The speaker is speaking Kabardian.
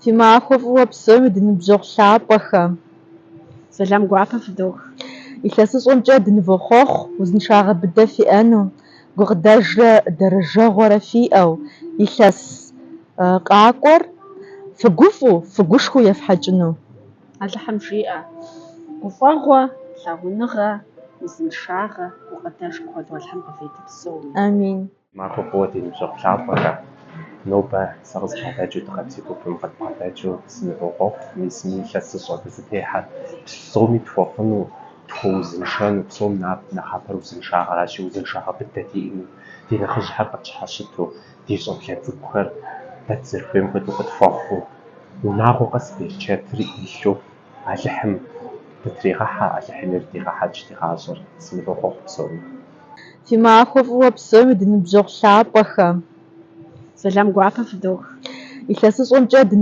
Фи махуэ фӏыуэ псоми ди ныбжьэгъу лъапӏэхэ! Сэлам гуапэ фыдох! Илъэсыщӏэмкӏэ дынывохъуэхъу, узыншагъэ быдэ фиӏэну, гукъыдэжрэ дэрэжэгъуэрэ фиӏэу, илъэс къакӏуэр фыгуфӏэу, фыгушхуэу ефхьэкӏыну. Алыхьым жиӏэ, гуфӏэгъуэ, лъагъуныгъэ, узыншагъэ, гукъыдэж куэду Алыхьым къывит псоми. Амин. Махуэ фӏыуэ ди ныбжьэгъу лъапӏэхэ! Нобэ сэ къызбгъэдэкӏыу Дыгъэбзий гупым къыдбгъэдэкӏыу сынывохъуэхъу, мис мы илъэсыщӏэ дызытехьэр псоми тхуэфӏыну, тхуэузыншэну, псом нэхъапэр узыншагъэращи, узыншагъэ быдэ диӏэну, ди нэхъыжьхэр къытщхьэщыту, ди щӏэблэ цӏыкӏухэр дэ дызэрыхуейм хуэдэу къытхуэхъуу, унагъуэ къэс берычэтыр илъу Алыхьым дытригъэхьэ, Алыхьым ирыдигъэхьэкӏ ди гъащӏэр. Сынывохъуэхъу псоми. Фи махуэ фӏыуэ псоми ди ныбжьэгъу лъапӏэхэ! Сэлам гуапэ фыдох! Илъэсыщӏэмкӏэ дынывохъуэхъу.